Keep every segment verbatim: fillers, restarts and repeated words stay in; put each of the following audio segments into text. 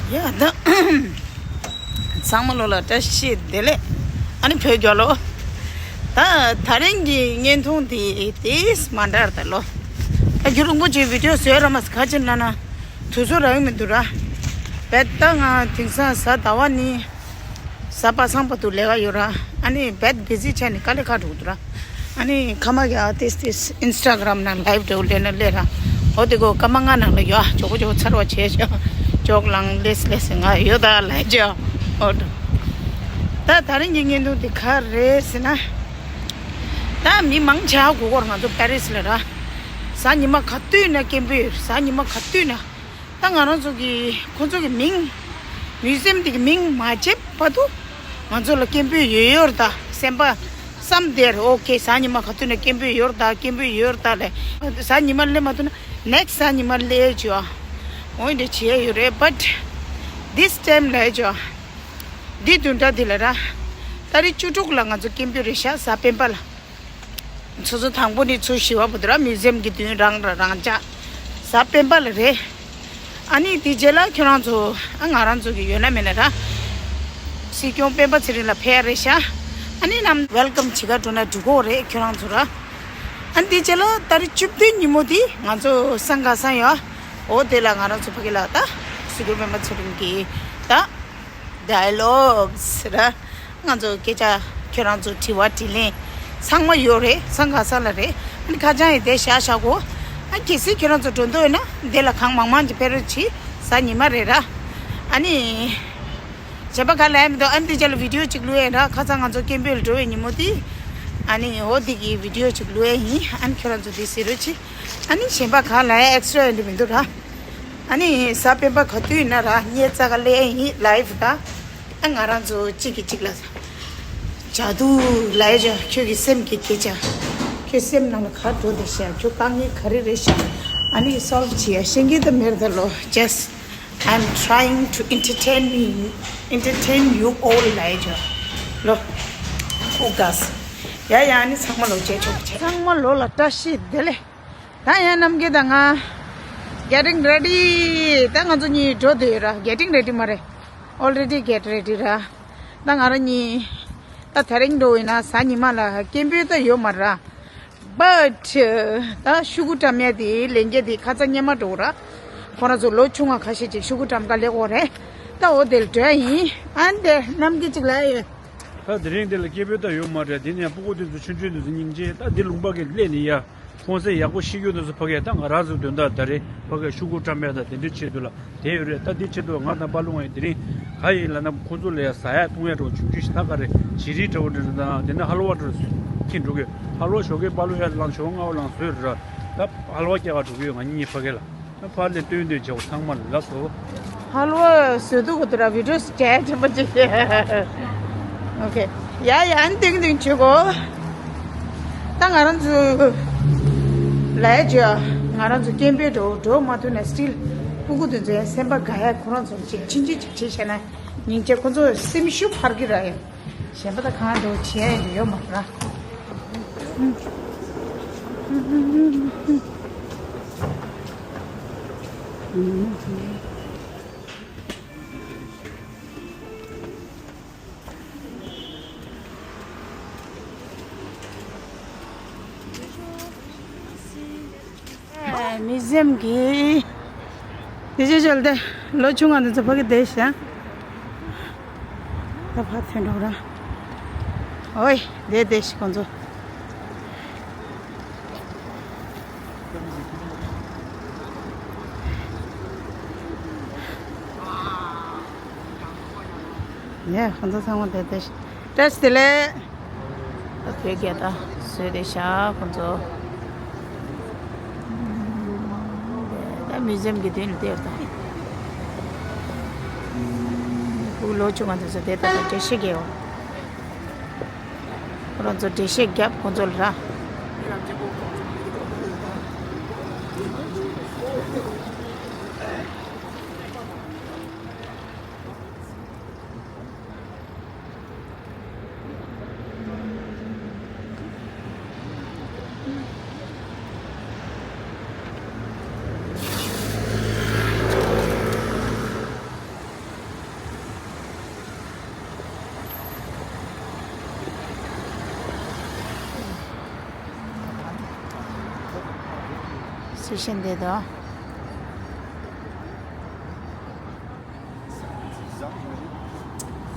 ཡ་ད། ཚང་མ་ལོ་ལ་བཀྲ་ཤིས་བདེ་ལེགས། ཨ་ནི་བོད་རྒྱལ་ལོ། ད་ད་རིང་གི་བརྙན་ཐུང་དེ་དེས་མ་འདྲར་ད་ལོ། ད་རྒྱུན་རིང་པོ་ཅིག་བི་ཌིའོ་བཟོས་ར་མ་ཟ་ག་ཅི་ན་ན། དུས་ཚོད་རག་གི་མི་འདུག་ར། བེད་ད་ང་དེང་སང་གཟའ་ཟླ་བ་ནི། གཟའ་པ་སངས་བར་དུ་ལས་ཀ་ཡོད་ར། ཨ་ནི་བེད་བི་ཟི་ཆགས་ནས་དཀའ་ལས་ཁག་འགྲོ་གི་འདུག་ར། ཨ་ནི་ཁ་མ་གི་ཨ་ཏིས་ཏིས་ཨིན་སི་ཊ་གྷ་རམ་ནང་ལའིབ་འདྲ་བོ་ལས་ན་ལས་ར། འོ་དེ་གོ་སྐར་མ་ལྔ་ནང་ལ་ཡོད་ཨ། ཇོ་གོ་ཇོ་གོ་ཚར་བ་བྱས་ཤག་ཇོག་ལང་ལེས་ལེས་ང་ཡོད་ད་ལ་ཇོ། འོ་འགྲོ། ད་ད་རིང་གི་བརྙན་ཐུང་དེ་ག་རེད་ཟེར་ན། ད་མི་མང་ཆེ་བ་གོ་གོ་ར་ང་ཚོ་པེ་རིས་ལ་ར། གཟའ་ཉི་མ་ག་དུས་ན་སྐད་འབོད་ཡོད། གཟའ་ཉི་མ་ག་དུས་ན། ད་ང་རང་ཚོ་གི་ཁོ་ཚོ་གི་མིང་། མིའུ་ཛི་ཡམ་དེ་གི་མིང་མ་བརྗེད་བར་དུ། ང་ཚོ་ལ་སྐད་འབོད་ཡོད་ཡོད་ར་ད། སེམས་པ་བསམ་བསྡད་ར། ཨོ་ཁེ་གཟའ་ཉི་མ་ག་དུས་ན་སྐད་འབོད་ཡོད་ར་ད། སྐད་འབོད་ཡོད་ར་ད་ལས། གཟའ་ཉི་མ་སླེབས་མ་ཐུབ་ན་ནེག་སི་གཟའ་ཉི་མ་སླེབས་བྱོས་ཨ། འོ་འདྲ་བྱས་ཡོད་རེད། བཊ་དིས་ཊའིམ་ལ་བྱོས་ཨ། འདི་བདུན་ཕྲག་འདི་ལ་ར། ཏ་རིག་བཅུ་དྲུག་ལ་ང་ཚོ་སྐད་འབོད་རེད་ཤག་གཟའ་སྤེན་པ་ལ། ཚོ་ཚོ་དང་པོ་ནི་ཚོ་བཞི་བ་བུ་དུ་ར་མིའུ་ཛི་ཡམ་གི་མདུན་རང་ར་རང་འཇགས། གཟའ་སྤེན་པ་ལ་རེད། ཨ་ནི་དེ་རྗེས་ལ་ཁྱོད་རང་ཚོ་ཨ་ང་རང་ཚོ་གི་ཡོད་ན་མེད་ན་ར། སྲིད་སྐྱོང་སྤེན་པ་ཚེ་རིང་ལ་ཕེབས་རེད་ཤག་ཨ་ནི་ནམ་ཝེལ་ཀམ་བྱེད་ག་འགྲོ་ན་འགྲིག་གོ་རེད་ཁྱོད་རང་ཚོ་ར། ཨ་ནི་དེ་རྗེས་ལ་ཏ་རིག་བཅུ་བདུན་ཉིན་མོ་དེ་ང་ཚོ་སང་ག་སང་ཡོད། འོ་དེ་ལ་ང་རང་ཚོ་ཕ་གི་ལ་ད་སྲིད་སྐྱོང་སྤེན་པ་ཚེ་རིང་གི་ད། ཌའི་ལོག་ཟེར་ར། ང་ཚོ་སྐད་ཆ་ཁྱོད་རང་ཚོ་དྲི་བ་དྲིས་ལན་ཚང་མ་ཡོད་རེད། སང་ག་ས་ལ་རེད། ཨ་ནི་ཁ་བྱང་ཡི་དེ་བཞག་བཞག་གོ་ཨ་གལ་སྲིད་ཁྱོད་རང་ཚོ་འགྲོ་འདོད་ཡོད་ན་དེ་ལ་གང་མང་མང་ཅིག་ཕེབས་རོགས་གྱིས། གཟའ་ཉི་མ་རེད་ར། ཨ་ནི་གཞན་པ་ག་ལ་ཡ་མི་འདུག་ཨ་ནི་དེ་རྗེས་ལ་བི་ཌིའོ་གཅིག་བླུག་ཡ་ར། ཁ་སང་ང་ཚོ་སྐད་འབོད་ལ་འགྲོ་བའི་ཉིན་མོ་དེ། ཨ་ནི་འོ་དེ་གི་བི་ཌིའོ་གཅིག་བླུག་ཡ་ཡིན། ཨ་ནི་ཁྱོད་རང་ཚོ་དེ་གཟིགས་རོགས་གྱིས། ཨ་ནི་གཞན་པ་ག་ལ་ཡ་ཨེག་སི་ཊ་ར་ཡ་འདི་མི་འདུག་ར། ཨ་ནི་གཟའ་སྤེན་པ་ག་དུས་ཡིན་ན་ར་ངའི་རྩ་ཁ་ལས་ཡིན་ལའིབ་ད། ཨ་ང་རང་ཚོ་གཅིག་གིས་གཅིག་ལ་ཇ་དུ་ལའི་ཇ། ཁྱོད་ཀྱི་སེམས་ཀྱི་སྐད་ཆ། ཁྱོད་སེམས་ནང་ལ་ག་འགྲོ་བསྡད་ཤག་ཁྱོད་དཀའ་ངལ་ག་རེ་རེད་ཤག་ཨ་ནི་སོལབ་བྱེད་ཡ་ཤེས་ཀྱི་ད་མེད་ད་ལོ། Just I'm trying to entertain me, entertain you all ལའི་ཇ་ལོ། ཨོ་ག་ས། ཡ་ཡ་ཨ་ནི་ཚང་མ་ལོ་བྱས་ཆོག་བྱས། ཚང་མ་ལོ་ལ་བཀྲ་ཤིས་བདེ་ལེགས། ད་ཡང་རྣམ་རྒྱལ་དང་ང་། Getting ready. ད་ང་ཚོ་གཉིས་འགྲོ་འདོད་ཡོད་ར། Getting ready མ་རེད། Already get ready ར། ད་ང་རང་གཉིས། ད་དེ་རིང་འགྲོ་ཡིན་ན་གཟའ་ཉི་མ་ལ་སྐད་འབོད་ད་ཡོད་མ་ར། But ད་ཤུ་གུ་བཀྲམ་ཡ་དེ་ལན་རྒྱ་དེ་ཁ་ཚ་སྙན་མ་འགྲོ་ར། ཁོ་རང་ཚོ་ལོ་ཆུང་བ་ཁ་ཤས་ཅིག་ཤུ་གུ་བཀྲམ་ག་ལེ་གོ་རེད། ད་འོ་དེ་ལ་འགྲོ་ཡ་ཡིན། ཨ་འདི་རྣམ་རྒྱལ་ཅིག་ལ་ཡོད། ད་དེ་རིང་འདི་ལ་སྐད་འབོད་ད་ཡོད་མ་རེད། དེ་ནས་སྤུ་གུ་དེ་ཚོ་ཆུང་ཆུང་དེ་ཚོ་སྙིང་རྗེ། ད་འདི་ལུང་པ་གི་སླེབས་ནས་ཡ། ཁོང་ཚོས་ཡག་པོ་ཤེས་རྒྱུ་དེ་ཚོ་ཕ་གིར་ད་ང་རང་ཚོ་དོན་དག་ད་རེད། ཕ་གིར་ཤུ་གུ་བཀྲམ་ཡ་ད་དེ་འདྲའི་ཆེད་དུ་ལ་དེ་ཡོད་རེད། ད་འདི་ཆེད་དུ་ང་དང་པ་ལུང་བ་ཡིན། དེ་རིང་ག་ཡིན་ལབ་ན་ཁོང་ཚོ་ལ་ཡ་ཟ་ཡ་འཐུང་ཡ་འདྲ་བོ་ཆུང་ཆུང་ཞིག་ད་ག་རེ་བྱི་རིལ་འདྲ་བོ་འདྲ་དང་དེ་ནས་ཧ་ལུ་བ་འདྲ་བོ་ཁྱེར་འགྲོ་གི། ཧ་ལུ་བ་ཞོགས་ཀས་པ་ལུང་ཡ་ལངས་ཞོགས་སྔ་བོ་ལངས་བཟོས་རེད་ར། ད་ཧ་ལུ་བ་རྒྱག་ག་འགྲོ་གི་ཡོད་ང་གཉིས་ཕ་གི་ལ། ཕར་ལས་སྟོན་སྟོན་བྱེད་འོ་ཚང་མ་ལ་ལབ་སོ། ཧ་ལོ་བཟོས་འདུག་གོ་དུ་ར་བི་ཌིའོ་སི་བྱས་དྲན་པ་ཅིག་ཨོ་ཁེ། ཡ་ཡ་ཨ་ནི་ཏིང་ཏིང་བྱེད་གོ་ད་ང་རང་ཚོ་ལས་བྱོས། ང་རང་ཚོ་སྐད་འབོད་འགྲོ་འགྲོ་མ་ཐུབ་ན་སི་ཊིལ་སྤུ་གུ་དེ་ཚོའི་སེམས་པ་དགའ་ཡ་ཁོ་རང་ཚོ་ཅིག་ཕྱིན་ཅི་ཅིག་བྱེད་བྱས་ན་སྙིང་རྗེ། ཁོ་ཚོ་སེམས་ཤུགས་འཕར་གི་ར་ཡ། གཞན་པ་ད་གང་འདྲ་བྱེད་ཡ་ཡོད་མ་རེད། མིའུ་ཛི་ཡམ་གི་དེ་ཅི་བྱོས་ཏེ་ལོ་ཆུང་བ་འདི་ཚོ་ཕ་གི་བསྡད་ཤག་ད་ཕར་ཐོན་འགྲོ་ར། ཨོའི་བསྡད་བསྡད་ཤག་ཁོང་ཚོ། ཡ་ཁོང་ཚོ་ཚང་མ་བསྡད་བསྡད་ཤག་བཀྲ་ཤིས་བདེ་ལེགས། ད་བོད་རྒྱལ་དར་བཟོས་བསྡད་ཤག་ཁོང་ཚོ། ད་མིའུ་ཛི་ཡམ་གྱི་མདུན་ལ་བསྡད་ད། ཕྲུ་གུ་ལོ་ཆུང་བ་དེ་ཚོ་བསྡད་ད། ད་འགྲེལ་བཤད་རྒྱག་ཡོང་། ཁོ་རང་ཚོ་འགྲེལ་བཤད་རྒྱབ་ཁོང་ཚོ་ལ་ར། ཤེས་འདི་དོ།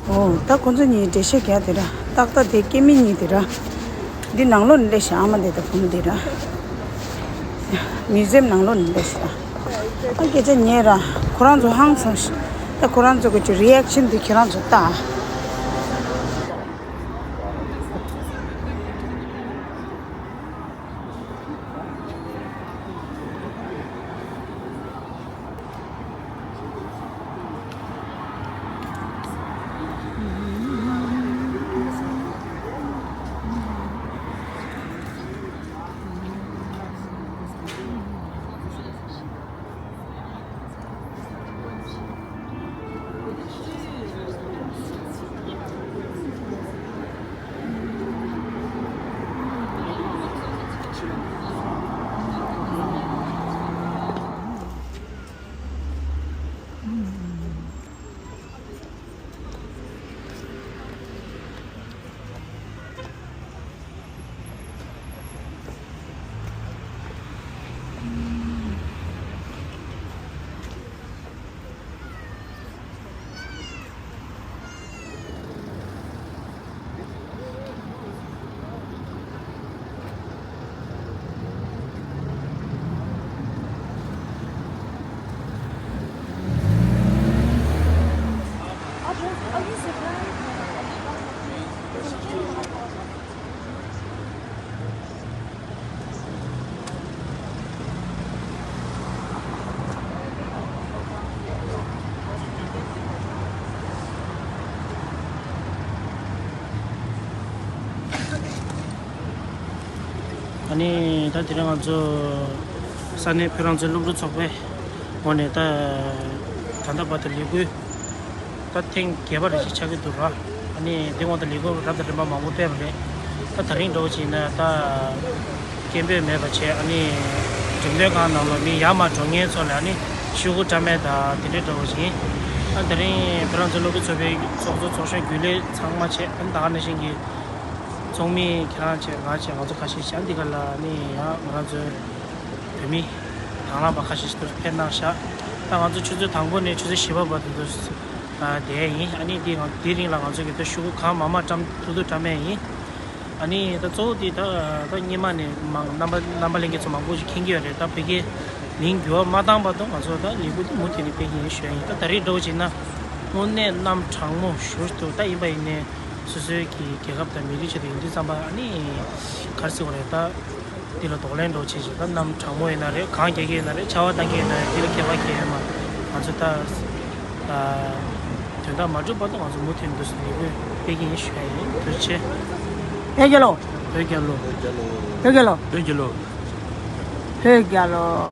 ཨོ། ད་ཁོ་ཚོ་གཉིས་འགྲེལ་བཤད་རྒྱག་དེ་ར། ཏག་ཏག་དེ་སྐྱེ་དམན་གཉིས་དེ་ར། འདི་ནང་ལོགས་ནས་སླེབས་ཤག་ཨ་མ་དེ་དང་བུ་མོ་དེ་ར། མིའུ་ཛི་ཡམ་ནང་ལོགས་ནས་སླེབས་ཤག་ཨ་སྐད་ཆ་ཉན་ར། ཁོ་རང་ཚོ་ཧང་སངས་ཤག་ད་ཁོ་རང་ཚོ་གི་རི་ཨེག་ཤན་དེ་ཁྱེད་རང་ཚོ་ལྟ། ཨ་ནི་ད་དེ་རིང་ང་ཚོ་ས་གནས་བོད་རང་བཙན་སློབ་ཕྲུག་ཚོགས་པའི་ངོས་ནས་ད་ད་ལྟ་བར་དུ་ལས་འགུལ་ད་ཐེངས་བརྒྱད་པ་རེ་ཞིག་ཆགས་ཀྱི་འདུག་ར། ཨ་ནི་འདི་སྔོན་དུ་ལས་འགུལ་རབ་དང་རིམ་པ་མང་པོ་སྤེལ་བ་རེད། ད་དེ་རིང་འདྲ་བོ་ཅིག་ཡིན་ན་ད་སྐད་འབོད་མེད་པ་བྱས། ཨ་ནི་འགྲེམས་སྟོན་ཁང་ནང་ལ་མི་ཡར་མར་འགྲོ་མཁན་ཚོ་ལ་ཨ་ནི་ཤོག་གུ་བཀྲམ་མེད་ད་དེ་འདྲའི་འདྲ་བོ་ཅིག་ཡིན། ཨ་དེ་རིང་བོད་རང་བཙན་སློབ་ཕྲུག་ཚོགས་པའི་ཚོགས་གཙོ་ཚོགས་གཞོན་རྒྱུན་ལས་ཚང་མ་བྱས། ཨ་ནི་ད་ག་ནང་བཞིན་གྱི་ཚོགས་མི་ཁྱེད་རང་བྱས། ང་བྱས། ང་ཚོ་ཁ་ཤས་བྱས། ཨ་འདི་ག་ལ་ཨ་ནི་ཡང་ང་རང་ཚོའི་བོད་མི་དང་བླངས་པ་ཁ་ཤས་ཤིག་ཏུ་ཕེབས་གནང་ཤག་ད་ང་ཚོ་ཆུ་ཚོད་དང་པོ་ནས་ཆུ་ཚོད་བཞི་པ་བར་དུ་དུ་བསྡད་ཡིན། ཨ་ནི་འདི་ང་འདི་རིང་ལ་ང་ཚོ་གི་ད་ཤོག་གུ་གང་མང་མང་བཀྲམ་ཐུབ་ཐུབ་བཀྲམ་ཡས་ཡིན། ཨ་ནི་ད་གཙོ་བོ་འདི་ད་ད་སྔོན་མ་ནས་མང་རྣམ་པ་རྣམ་པ་ལྷན་རྒྱས་ཚོ་མང་པོ་ཞིག་མཁྱེན་གྱི་ཡོད་རེད། ད་བོད་སྐད་མིང་འགྱུར་བ་མ་བཏང་བར་དུ་ང་ཚོ་ད་ལས་འགུལ་འདི་མུ་མཐུད་ནས་སྤེལ་གྱི་ཡིན་ཞུ་ཡ་ཡིན། ད་ད་རེས་འདྲ་བོ་བྱས་ན་དངོས་གནས་གནམ་གྲང་མོ་ཞེ་པོ་ཅིག་འདུག་ད་ཡིན་པ་ཡིན་ནའི་སོ་སོའི་གི་རྒྱལ་ཁབ་དང་མི་རིགས་ཆེད་དུ་ཡིན་དུས་ཙམ་པ་ཨ་ནི་ག་རེ་ཟེར་དགོས་རེད། ད་འདི་ལ་གདོང་ལེན་འདྲ་བོ་བྱེད་ཅིག་ད་གནམ་གྲང་མོ་ཡིན་ན་རེད། གངས་རྒྱག་གི་ཡིན་ན་རེད། ཆར་པ་བཏང་གི་ཡིན་ན་རེད། འདི་ལ་ཁྱད་པར་གང་ཡང་མ། ང་ཚོ་ད་ཨ་དོན་དག་མ་འགྲུབ་བར་དུ་ང་ཚོ་མུ་མཐུད་འདུག་སེ་ལས་འགུལ་སྤེལ་གྱི་ཡིན་ཞུ་ཡ་ཡིན། ཐུགས་རྗེ་ཆེ། བོད་རྒྱལ་ལོ། བོད་རྒྱལ་ལོ། བོད་རྒྱལ་ལོ། བོད་རྒྱལ་ལོ། བོད་རྒྱལ་ལོ།